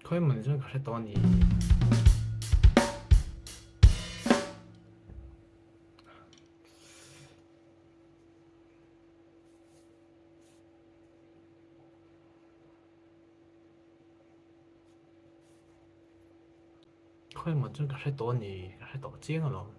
Khawi mawni chuan ka hre tawh a ni. Khawi mawni chuan ka hre tawh a ni, ka hre tawh chiang alawm.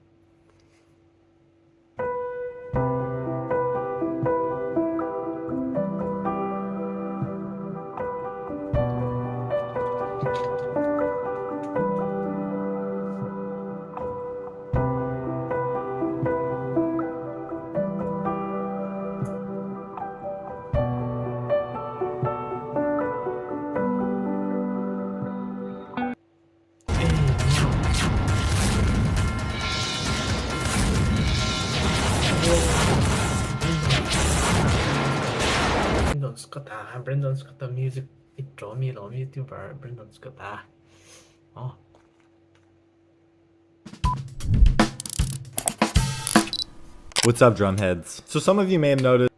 Brandon Scott a Brandon Scott a music intro mi lawm YouTuber Brandon Scott a oh. What's up, drumheads? So some of you may have noticed.